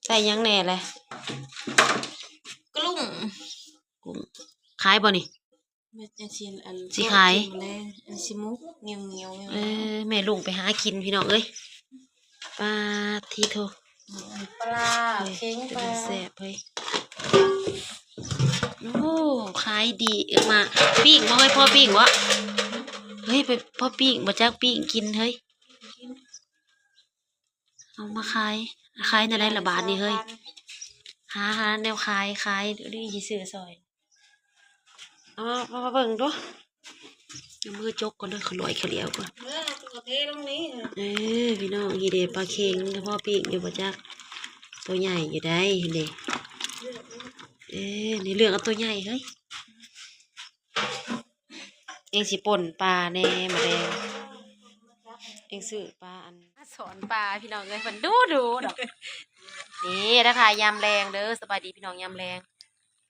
ໃສ່ຫຍັງແດ່ແຫຼະ? ກະລຸ້ງ ກຸ້ງ ຂາຍບໍ່ນີ້? ແມ່ນ ອັນຊີ້ ອັນ ຊິຂາຍ ແລ້ວ ອັນຊິໝົກ ໜຽວໆ ເອີ ແມ່ລຸງໄປຫາກິນພີ່ນ້ອງເອີຍ. ປາດທິໂທ ປາເຄັງ ເອີຍ ປາ ເປັນຕາແຊບເຮີ້ຍ. ໂອ້ ຂາຍດີ ເອີ ມາປີ້ງບໍ່ເຮີ້ຍ? ພໍປີ້ງບໍ່ເຮີ້ຍ? ໄປພໍປີ້ງບໍ່? ຈັກປີ້ງກິນເຮີ້ຍ. ເອົາມາຂາຍ ຂາຍແນວໃດລະບາດນີ້ເຮີ້ຍ? ຫາ ຫາແນວຂາຍ ຂາຍ ດຽວນີ້ຊິຊື້ຊ່ອຍ. ເອົາມາ ມາເບິ່ງດູ ເອົາມືຈົກກ່ອນເດີ ຂ້ອຍລອຍຂ້າວຫຼຽວກ່ອນ. ເອີ ພີ່ນ້ອງ ນີ້ເດ້ປາເຄັງ ພໍປີ້ງຢູ່ບໍ່ຈັກ? ໂຕໃຫຍ່ຢູ່ໃດ໋ ເຫັນເດ້. ເອີ ນີ້ເລືອກເອົາໂຕໃຫຍ່ເຮີ້ຍ. ເອງຊິປົ່ນປາແດ່ ມາແດງ ເອງຊື້ປາ ອັນ ສອນປາພີ່ນ້ອງເອີຍ ເພິ່ນດຸໆດອກ. ນີ້ ທັກທາຍຍາມແລງເດີ ສະບາຍດີພີ່ນ້ອງຍາມແລງ.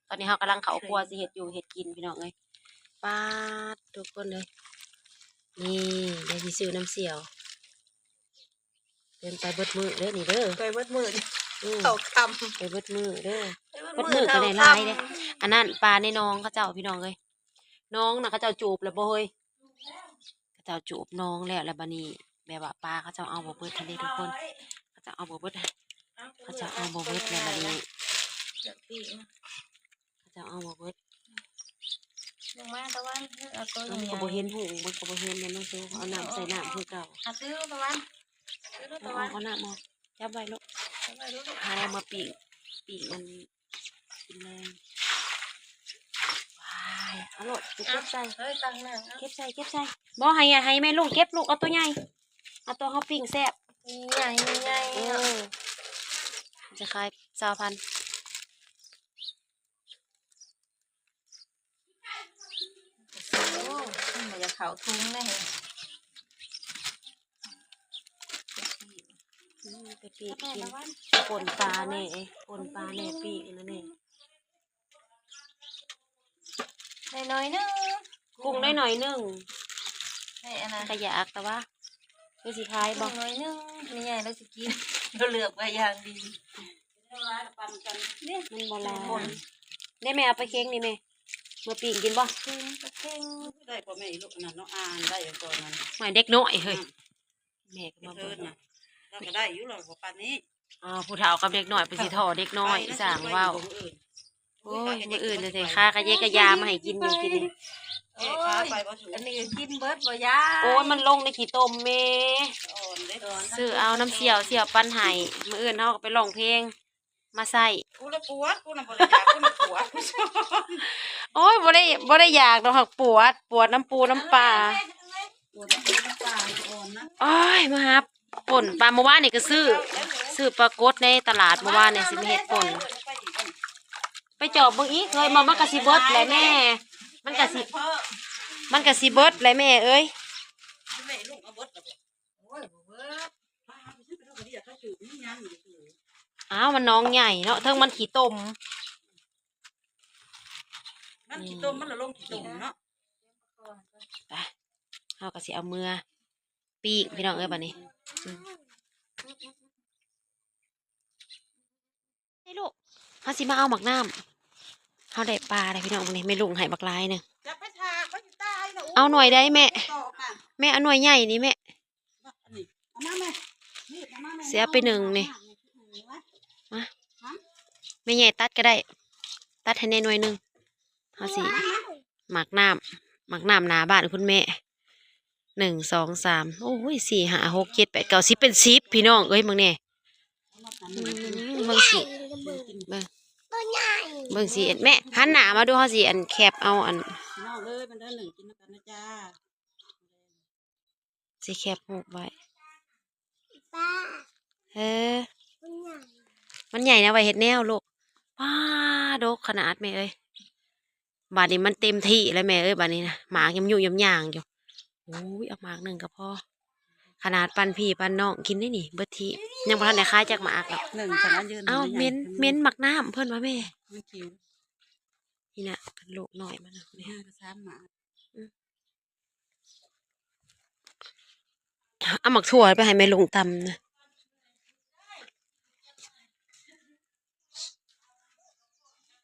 ຕອນນີ້ເຮົາກຳລັງເຂົ້າຄົວຊິເຮັດຢູ່ເຮັດກິນພີ່ນ້ອງເອີຍ. ປາດ ທຸກຄົນເອີຍ ນີ້ ດຽວຊິຊື້ນ້ຳສ່ຽວ ເດີນໄປເບິດມື້ເດີນີ້ເດີ ໄປເບິດມື້ ອືມ ເຂົ້າຄ່ຳ ໄປເບິດມື້ເດີ ໄປເບິດມື້ ເບິດມື້ກໍໄດ້ຫຼາຍເດ້. ເຂົ້າຄ່ຳ ອັນນັ້ນປາໃນໜອງເຂົາເຈົ້າພີ່ນ້ອງເອີຍ ໜອງນະເຂົາເຈົ້າຈູບແລ້ວບໍ່ເຮີ້ຍ? ເຂົາເຈົ້າຈູບໜອງແລ້ວ ແລ້ວບາດນີ້ແບບວ່າປາເຂົາເຈົ້າເອົາບໍ່ເບິດຫັ້ນເດ້ທຸກຄົນ ເຂົາເຈົ້າເອົາບໍ່ເບິດ ເຂົາເຈົ້າເອົາບໍ່ເບິດແລ້ວບາດນີ້ ເຂົາເຈົ້າເອົາບໍ່ເບິດ. ລົງມາຕາວັນ ເອົາໂຕໃຫຍ່ໆ ມັນກໍບໍ່ເຫັນຫຸ່ງ ມັນກໍບໍ່ເຫັນແລ້ວເນາະ ເອົານ້ຳໃສ່ນ້ຳຄືເກົ່າ. ເອົາ ຖືຕາວັນ ຖືຕາວັນ ເອົານ້ຳມາ ຈັບໄວ້ລູກ ຈັບໄວ້ລູກ ຫາແນວມາປີ້ງ ປີ້ງອັນ ກິນແລງ. ວ້າຍ ເອົາໂລດ ໄປເກັບໃສ່ ເອົາ ເອີຍ ຕັກນ້ຳ ເອົາ ເກັບໃສ່ ເກັບໃສ່ ບໍ່ ໃຫ້ ໃຫ້ແມ່ລຸງເກັບລູກ ເອົາໂຕໃຫຍ່ ເອົາໂຕເຮົາປີ້ງແຊບ ໃຫຍ່ໆ ເອີ ຈະຂາຍຊາວພັນ. ໂອ້ ມັນບໍ່ຢາກເຂົ້າທຸງເດ້ ອືມ ໄປປີ້ງກິນ ປົ່ນປາແດ່ ປົ່ນປາແດ່ ປີ້ງອັນນັ້ນແດ່ ໄດ້ໜ້ອຍໜຶ່ງ ກຸ້ງໄດ້ໜ້ອຍໜຶ່ງ ໄດ້ອັນນັ້ນ ກະຢາກແຕ່ວ່າ ຄືຊິຂາຍບໍ່ ໜ້ອຍໜຶ່ງ ແມ່ໃຫຍ່ລາວຊິກິນ ລາວເລືອກໄວ້ຢ່າງດີ. ນີ້ ມັນບໍ່ຫຼາຍ ນີ້ແມ່ ເອົາປາເຄັງນີ້ແມ່ ມາປີ້ງກິນບໍ່? ປາເຄັງ ໄດ້ບໍ່ແມ່ ອີລູກອັນນັ້ນເນາະ ອ່ານໄດ້ກ່ອນນັ້ນ ໝາຍເດັກນ້ອຍເຮີ້ຍ ອືມ ແມ່ກໍມາເບິ່ງ ລາວກໍໄດ້ຢູ່ ລາວກໍປານນີ້ ອ້າວ ຜູ້ເຖົ້າກັບເດັກນ້ອຍ ໄປຊິທໍ້ເດັກນ້ອຍ ໄປນະ ຊ່າງເວົ້າ ໄປຢູ່ບໍ່ມື້ອື່ນ ໂອ້ຍ ມື້ອື່ນແທ້ໆ ຂາກະເຢກະຢາມາໃຫ້ກິນຢູ່ກິນນີ້ ເອີຍ ຂາໄປບໍ່ຖືກ ອັນນີ້ກິນເບິດບໍ່ຍາຍ ໂອ້ຍ ມັນລົງໃນຂີ້ຕົມແມ່ ອ່ອນເດ້ ຊື້ເອົານ້ຳສ່ຽວ ສ່ຽວປັ່ນໃຫ້ ມື້ອື່ນເຮົາກໍໄປຮ້ອງເພງມາໃສ່ ກູລະປວດ ກູນະບໍ່ໄດ້ຢາກ ກູນະປວດ ໂອ້ຍ ບໍ່ໄດ້ ບໍ່ໄດ້ຢາກດອກ ຫາກປວດ ປວດນ້ຳປູນ້ຳປາ ປວດນ້ຳປູນ້ຳປາ ອ່ອນນະ ໂອ້ຍ ມາຫາ ປົ່ນປາ ເມື່ອວານນີ້ກໍຊື້ ຊື້ປາກົດໃນຕະຫຼາດ ເມື່ອວານນີ້ຊິມາເຮັດປົ່ນ ໄປຈອບເບິ່ງອີກເຮີ້ຍ ມັນ ມັນກໍຊິເບິດແຫຼະແມ່ ມັນກໍຊິ ມັນກໍຊິເບິດແຫຼະແມ່ເອີຍ ອ້າວ ມັນໜອງໃຫຍ່ເນາະ ເທິງມັນຂີ້ຕົມ ມັນຂີ້ຕົມ ມັນລະລົງຂີ້ຕົມເນາະ ໄປ ເຮົາກໍຊິເອົາເມືອ ປີ້ງພີ່ນ້ອງເອີຍ ບາດນີ້ ອືມ ນີ້ລູກ ເຮົາຊິມາເອົາໝາກນ້ຳ ເຮົາໄດ້ປາແລ້ວພີ່ນ້ອງ ມື້ນີ້ແມ່ລຸງໃຫ້ບັກຫຼາຍໜຶ່ງ ຢ່າໄປຖາກ ມັນຊິຕາຍນະ ເອົາໜ່ວຍໃດແມ່ ຕອກນະ ແມ່ເອົາໜ່ວຍໃຫຍ່ນີ້ແມ່ ນີ້ ເອົາມາແມ່ ນີ້ ເອົາມາແມ່ ຊິເອົາໄປໜຶ້ງນີ້ ມາ ຮະ ແມ່ໃຫຍ່ຕັດກໍໄດ້ ຕັດໃຫ້ແດ່ໜ່ວຍໜຶ່ງ ເຮົາຊິ ໝາກນ້ຳ ໝາກນ້ຳໜ້າບ້ານຄຸນແມ່ ໜຶ່ງ ສອງ ສາມ ໂອ້ຍ ສີ່ ຫ້າ ຫົກ ເຈັດ ແປດ ເກົ້າ ສິບ ເປັນສິບ ພີ່ນ້ອງເອີຍ ເບິ່ງແດ່ ອືມ ເບິ່ງຊິ ເບິ່ງ ເບິ່ງຊິ ແມ່ ຫັນໜ້າມາດູ ເຮົາຊິ ອັນ ແຄບເອົາ ອັນ ພີ່ນ້ອງເອີຍ ມາເດີ ໜຶ້ງກິນນຳກັນນະຈ້າ ຊິແຄບຮູບໄວ້ ເອີ ມັນໃຫຍ່ນະ ໄວ້ເຮັດແນວລູກ ປ້າ ດົກຂະໜາດແມ່ເອີຍ ບາດນີ້ມັນເຕັມທີ່ແລ້ວແມ່ເອີຍ ບາດນີ້ນະ ໝາກຍຳຍຸຍຳຍ່າງຢູ່ ໂອ້ຍ ເອົາໝາກໜຶ່ງກໍພໍ ຂະໜາດປັນພີ່ປັນນ້ອງກິນໄດ້ນີ້ ເບິດທີ່ ຍັງບໍ່ທັນໄດ້ຂາຍຈັກໝາກດອກ ໜຶ່ງສະນະຢືນ ອ້າວ ເໝັນ ເໝັນໝາກນ້ຳເພິ່ນວ່າແມ່ ມັນຂິວ ນີ້ນະ ໂລກນ້ອຍມັນນະ ນີ້ ຫ້າກັບສາມໝາກ ອືມ ເອົາໝາກຖົ່ວໄປໃຫ້ແມ່ລຸງຕຳນະ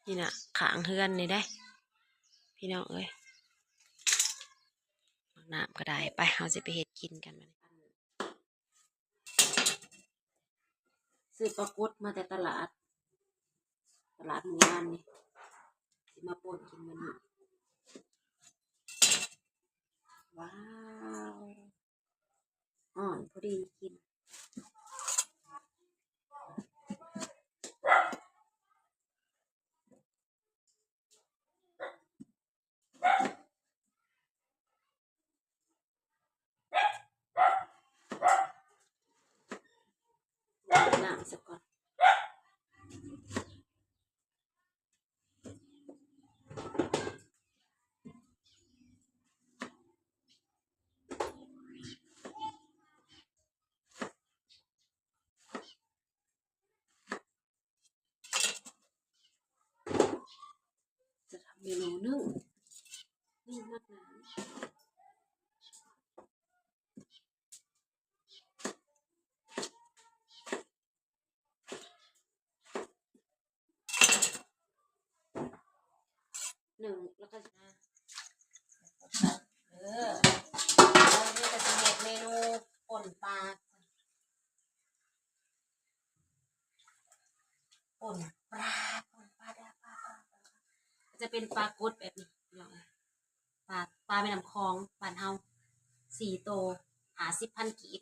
ນີ້ນະ ຂ້າງເຮືອນນີ້ເດ້ ພີ່ນ້ອງເອີຍ. ໝາກນ້ຳກໍໄດ້ ໄປ ເຮົາຊິໄປເຮັດກິນກັນບັດນີ້. ຊື້ປາກົດມາແຕ່ຕະຫຼາດ ຕະຫຼາດມື້ວານນີ້ ຊິມາປົ່ນກິນມື້ນີ້. ວ້າວ ອ່ອນພໍດີກິນ. ນ້ຳຊະກ່ອນ. ຈະທຳເມນູໜຶ້ງ ໜຶ້ງໝາກນ້ຳ. ໜຶ້ງແລ້ວກໍ ເອີ ແລ້ວນີ້ກໍຊິເຮັດເມນູປົ່ນປາ ປົ່ນປາ ປົ່ນປາ ປາ ປາ ປາ ກໍຈະເປັນປາກົດແບບນີ້ ພີ່ນ້ອງເອີຍ. ປາ ປາແມ່ນ້ຳຂອງບ້ານເຮົາ ສີ່ໂຕ ຫ້າສິບພັນກີບ.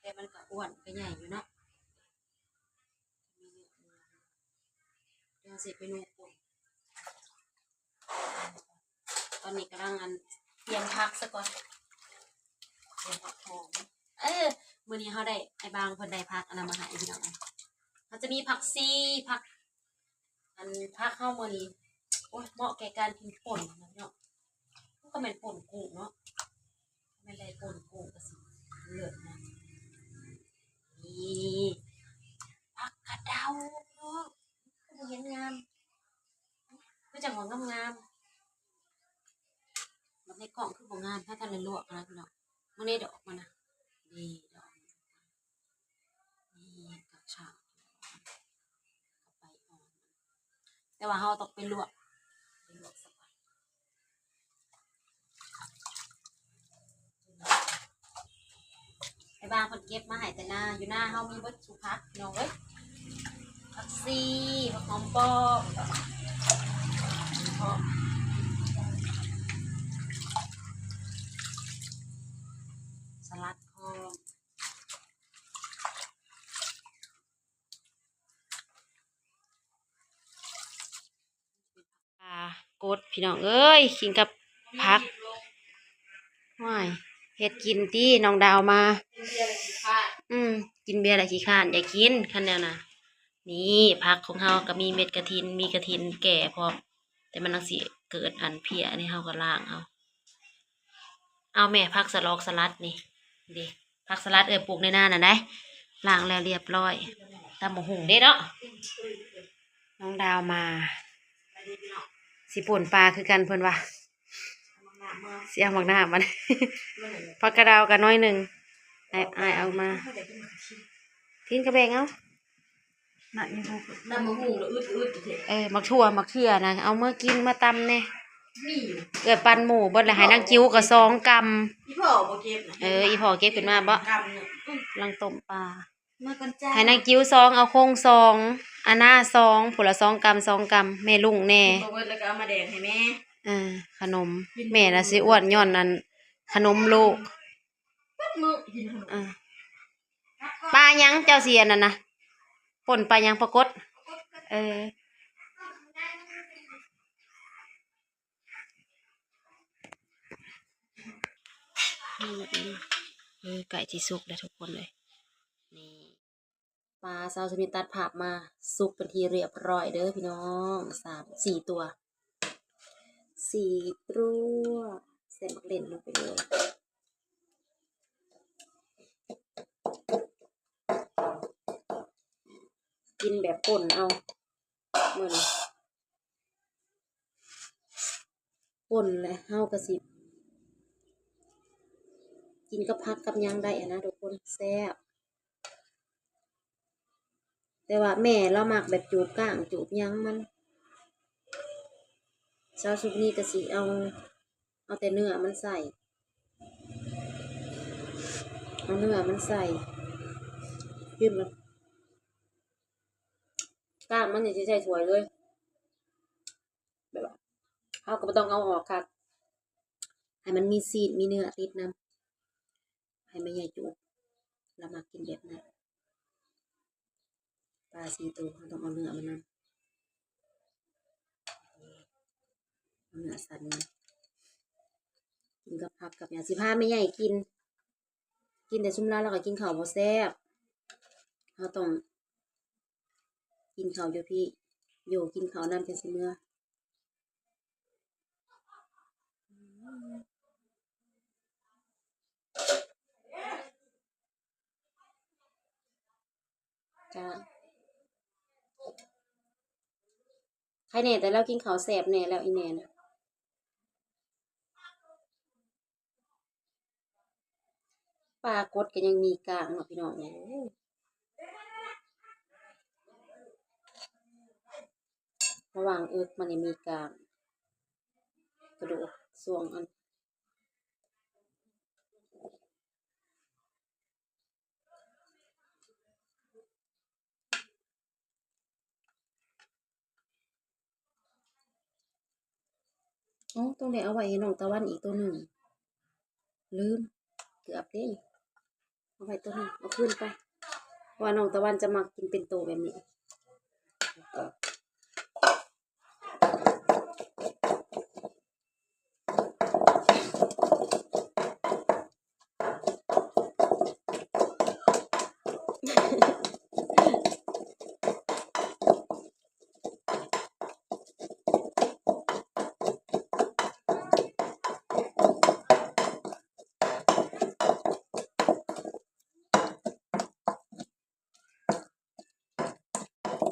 ແຕ່ມັນກໍອ້ວນກໍໃຫຍ່ຢູ່ເນາະ. ດຽວເສດເມນູປົ່ນ. ຕອນນີ້ກຳລັງ ອັນ ຕຽມຜັກຊະກ່ອນ ຕຽມຜັກຫອມ. ເອີ ມື້ນີ້ເຮົາໄດ້ ອ້າຍບາງເພິ່ນໄດ້ຜັກອັນນັ້ນມາໃຫ້ ພີ່ນ້ອງ. ເຮົາຈະມີຜັກຊີ ຜັກ ອັນ ຜັກເຮົາມື້ນີ້ ໂອ້ຍ ເໝາະແກ່ການກິນປົ່ນເນາະ ພີ່ນ້ອງ. ມັນກໍແມ່ນປົ່ນກຸ້ງເນາະ ແມ່ນໄດ້ປົ່ນກຸ້ງກໍຊິເລີດນະ. ນີ້ ຜັກກະເດົາເນາະ ຄືບໍ່ເຫັນງາມ ຄືຈັ່ງວ່າງາມໆ. ບັດໃນກ້ອງຄືບໍ່ງາມ ຖ້າທັນໄດ້ລວກນະ ພີ່ນ້ອງ. ເບິ່ງໃນດອກມັນນະ ນີ້ດອກ ນີ້ກະຊາ ໄປອ່ອນ ແຕ່ວ່າເຮົາຕ້ອງໄປລວກ ໄປລວກຊະກ່ອນ. ໄປບາງເພິ່ນເກັບມາໃຫ້ແຕ່ນາ ຢູ່ນາເຮົາມີເບິດສູ່ຜັກ ພີ່ນ້ອງເອີຍ. ຜັກຊີ ຜັກຫອມປ້ອມ ສະຫຼັດພ້ອມ. ປາກົດ ພີ່ນ້ອງເອີຍ ກິນກັບຜັກ. ໂອ້ຍ ເຮັດກິນຕິ ນ້ອງດາວມາ. ອືມ ກິນເບຍແລ້ວຂີ້ຄ້ານ ຢາກກິນ ຄັນແນວນະ. ນີ້ ຜັກຂອງເຮົາກໍມີເມັດກະຖິນ ມີກະຖິນແກ່ພ້ອມ ແຕ່ມັນຍັງຊິເກີດອັນເພຍ ອັນນີ້ເຮົາກໍລ້າງເອົາ. ເອົາແມ່ ຜັກສະຫຼອກສະຫຼັດນີ້ ເດ້ ຜັກສະຫຼັດເອື້ອຍປູກໃນນານັ້ນໃດ໋ ລ້າງແລ້ວລຽບຮ້ອຍ. ຕຳບັກຫຸ່ງເດ້ເນາະ ນ້ອງດາວມາ ຊິປົ່ນປາຄືກັນເພິ່ນວ່າ ຊິເອົາໝາກນ້ຳມັນ ຜັກກະເດົາກໍໜ້ອຍໜຶ່ງ ອ້າຍ ອ້າຍເອົາມາ ທິນກໍແບ່ງເອົາ. ນະ ຢູ່ ຕຳບັກຫຸ່ງລະອຶດໆແທ້. ເອີ ໝາກຖົ່ວ ໝາກເຂືອນະ ເອົາເມືອກິນ ເມືອຕຳແດ່. ມີຢູ່ ເອື້ອຍປັ່ນໝູ່ເບິດລະ ໃຫ້ນາງຈິ້ວກໍສອງກຳ. ອີ່ພໍ່ບໍ່ເກັບນະ. ເອີ ອີ່ພໍ່ເກັບຂຶ້ນມາບໍ? ກຳໜຶ່ງ ອືມ ກຳລັງຕົ້ມປາ. ເມືອກ່ອນຈ້າ. ໃຫ້ນາງຈິ້ວສອງ ເອົາຄົງສອງ ອານາສອງ ຜູ້ລະສອງກຳ ສອງກຳ ແມ່ລຸງແດ່. ກິນບໍ່ເບິດລະກໍເອົາມາແບ່ງໃຫ້ແມ່. ເອີ ຂະໜົມ ກິນບໍ່ເບິດ ແມ່ລະຊິອ້ວນຍ້ອນອັນຂະໜົມລູກ. ເບິດມື້ກິນຂະໜົມ. ເອີ ປາຫຍັງເຈົ້າຊິອັນນັ້ນນະ? ປົ່ນປາຫຍັງ? ປາກົດ. ເອີ ນີ້ແຫຼະ ເອີ ໃກ້ຊິສຸກແລ້ວທຸກຄົນເອີຍ. ນີ້ ປາສາວສຸນິດຕັດພາບມາສຸກເປັນທີ່ຮຽບຮ້ອຍເດີພີ່ນ້ອງ ສາມ ສີ່ຕົວ ສີ່ຕົວ ໃສ່ໝາກເລັ່ນລົງໄປເລີຍ. ກິນແບບປົ່ນເອົາມື້ນີ້ ປົ່ນແຫຼະ ເຮົາກໍຊິກິນກັບຜັກກັບຫຍັງໄດ້ຫັ້ນນະທຸກຄົນ ແຊບ. ແຕ່ວ່າແມ່ລາວມັກແບບຈູບກ້າງຈູບຫຍັງມັນ. ສາວສຸກນີກໍຊິເອົາ ເອົາແຕ່ເນື້ອມັນໃສ່ ເອົາເນື້ອມັນໃສ່ ກິນແລ້ວ ກ້າງມັນນີ້ຊິໃສ່ຖ້ວຍເລີຍ ແບບວ່າເຮົາກໍບໍ່ຕ້ອງເອົາອອກຄັກ ໃຫ້ມັນມີຊີ້ນມີເນື້ອຕິດນຳ ໃຫ້ແມ່ໃຫຍ່ຈູບ ລາວມັກກິນແບບນັ້ນ. ປາສີ່ໂຕ ເຮົາຕ້ອງເອົາເນື້ອມັນນຳ ເອົາເນື້ອສັນມາ ກິນກັບຜັກກັບຫຍັງ ຊິພາແມ່ໃຫຍ່ກິນ ກິນແຕ່ຊຸມລາວ ລາວກໍກິນເຂົ້າບໍ່ແຊບ ເຮົາຕ້ອງກິນເຂົ້າຢູ່ພີ້ ໂຢ ກິນເຂົ້ານຳຈັ່ງຊິເມືອ. ກະໄຄແດ່ ແຕ່ລາວກິນເຂົ້າແຊບແດ່ແລ້ວ ອີ່ແມ່ນະ. ປາກົດກໍຍັງມີກ້າງເນາະ ພີ່ນ້ອງເອີຍ ລະຫວ່າງເອິກມັນນີ້ມີກ້າງ ກະດູກຊ່ວງອັນ ໂອ້ ຕ້ອງໄດ້ເອົາໄວ້ໃຫ້ນ້ອງຕາວັນອີກໂຕໜຶ່ງ ລືມ ເກືອບເດ້ ເອົາໄວ້ໂຕໜຶ່ງ ເອົາຄືນໄປ ເພາະວ່ານ້ອງຕາວັນຈະມັກກິນເປັນໂຕແບບນີ້.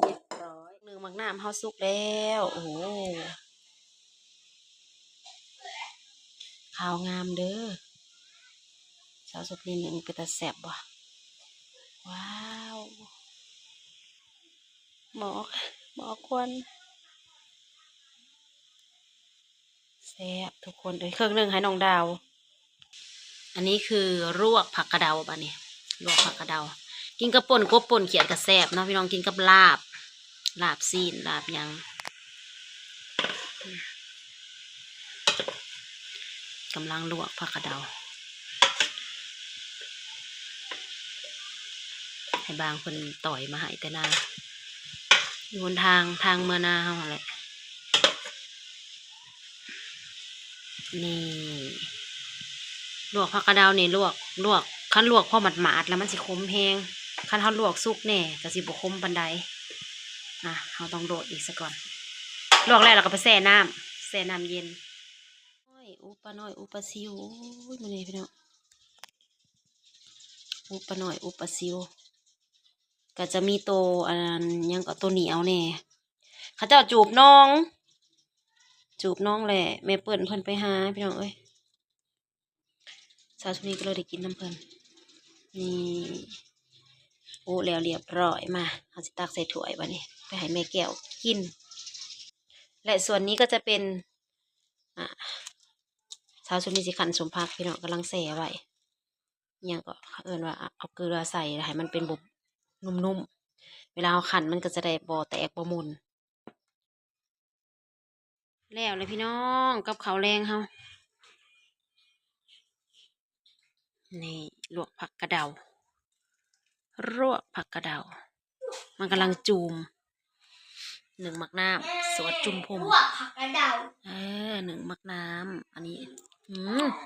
ຮຽບຮ້ອຍ ໜຶ້ງໝາກນ້ຳເຮົາສຸກແລ້ວ ໂອ້ໂຫ ຂາວງາມເດີ້ ສາວສຸກນີໜຶ້ງເປັນຕາແຊບບໍ່ ວ້າວ ໝອກ ໝອກຄວັນ ແຊບທຸກຄົນເອີຍ ເຄິ່ງໜຶ່ງໃຫ້ນ້ອງດາວ. ອັນນີ້ຄືລວກຜັກກະເດົາ ບາດນີ້ລວກຜັກກະເດົາ ກິນກັບປົ່ນກົບປົ່ນຂຽດກໍແຊບເນາະພີ່ນ້ອງ ກິນກັບລາບ ລາບຊີ້ນລາບຫຍັງ ກຳລັງລວກຜັກກະເດົາ ໃຫ້ບາງເພິ່ນຕ່ອຍມາໃຫ້ແຕ່ນາ ຢູ່ຫົນທາງ ທາງເມືອນາເຮົາຫັ້ນແຫຼະ. ນີ້ ລວກຜັກກະເດົານີ້ ລວກ ລວກ ຄັນລວກພໍໝາດໆ ແລ້ວມັນຊິຂົມແຮງ ຄັນເຮົາລວກສຸກແດ່ກໍຊິບໍ່ຂົມປານໃດ. ອ່ະ ເຮົາຕ້ອງລວກອີກສາກ່ອນ ລວກແລ້ວ ແລ້ວກໍໄປແຊ່ນ້ຳ ແຊ່ນ້ຳເຢັນ. ໂອ້ຍ ອຸປານ້ອຍ ອຸປາຊິວ ໂອ້ຍ ມື້ນີ້ພີ່ນ້ອງ ອຸປານ້ອຍ ອຸປາຊິວ ກໍຈະມີໂຕ ອັນ ຫຍັງກໍ ໂຕໜຽວແດ່ ເຂົາເຈົ້າຈູບນ້ອງ ຈູບນ້ອງແຫຼະ ແມ່ເປີ້ນເພິ່ນໄປຫາ ພີ່ນ້ອງເອີຍ ສາວສຸກນີກໍເລີຍໄດ້ກິນນຳເພິ່ນ. ນີ້ ໂອ້ ແລ້ວລຽບຮ້ອຍ ມາ ເຮົາຊິຕັກໃສ່ຖ້ວຍບາດນີ້ ໄປໃຫ້ແມ່ແກ້ວກິນ ແລະ ສ່ວນນີ້ກໍຈະເປັນ ອ່າ ສາວສຸກນີຊິຄັ້ນສົມຜັກ ພີ່ນ້ອງ ກຳລັງແຊ່ໄວ້ ອີ່ຫຍັງກໍເອີ້ນວ່າ ເອົາເກືອໃສ່ໃຫ້ມັນເປັນບົບນຸ້ມໆ ເວລາເຮົາຄັ້ນມັນກໍຈະໄດ້ບໍ່ແຕກບໍ່ໝຸ່ນ. ແລ້ວແຫຼະພີ່ນ້ອງ ກັບເຂົ້າແລງເຮົາ ນີ້ ລວກຜັກກະເດົາ ລວກຜັກກະເດົາ ມັນກຳລັງຈູມ ໜຶ້ງໝາກນ້ຳ ສວດຈຸ່ມຜົມ ລວກຜັກກະເດົາ ເອີ ໜຶ້ງໝາກນ້ຳ ອັນນີ້ ອື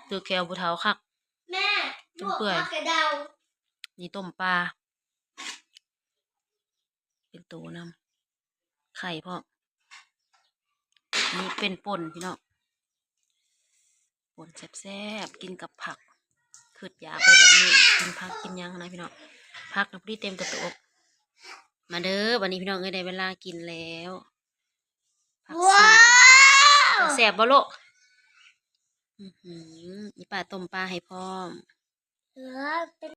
ຖືກແຂວຜູ້ເຖົ້າຄັກ ແມ່ ລວກຜັກກະເດົາ ນີ້ຕົ້ມປາ ເປັນໂຕນຳ ໄຂ່ພ້ອມ ນີ້ເປັນປົ່ນພີ່ນ້ອງ ປົ່ນແຊບໆ ກິນກັບຜັກ ຄຶດຢາກໄປແບບນີ້ ກິນຜັກກິນຫຍັງນະພີ່ນ້ອງ ຜັກນະພໍດີເຕັມກະໂຕກ. ມາເດີ້ ບັດນີ້ພີ່ນ້ອງເອີຍ ໄດ້ເວລາກິນແລ້ວ ຜັກຊີ ວ້າວ ແຊບບໍ່ລູກ? ອືຫື ອີ່ປ້າຕົ້ມປາໃຫ້ພ້ອມ ເອີ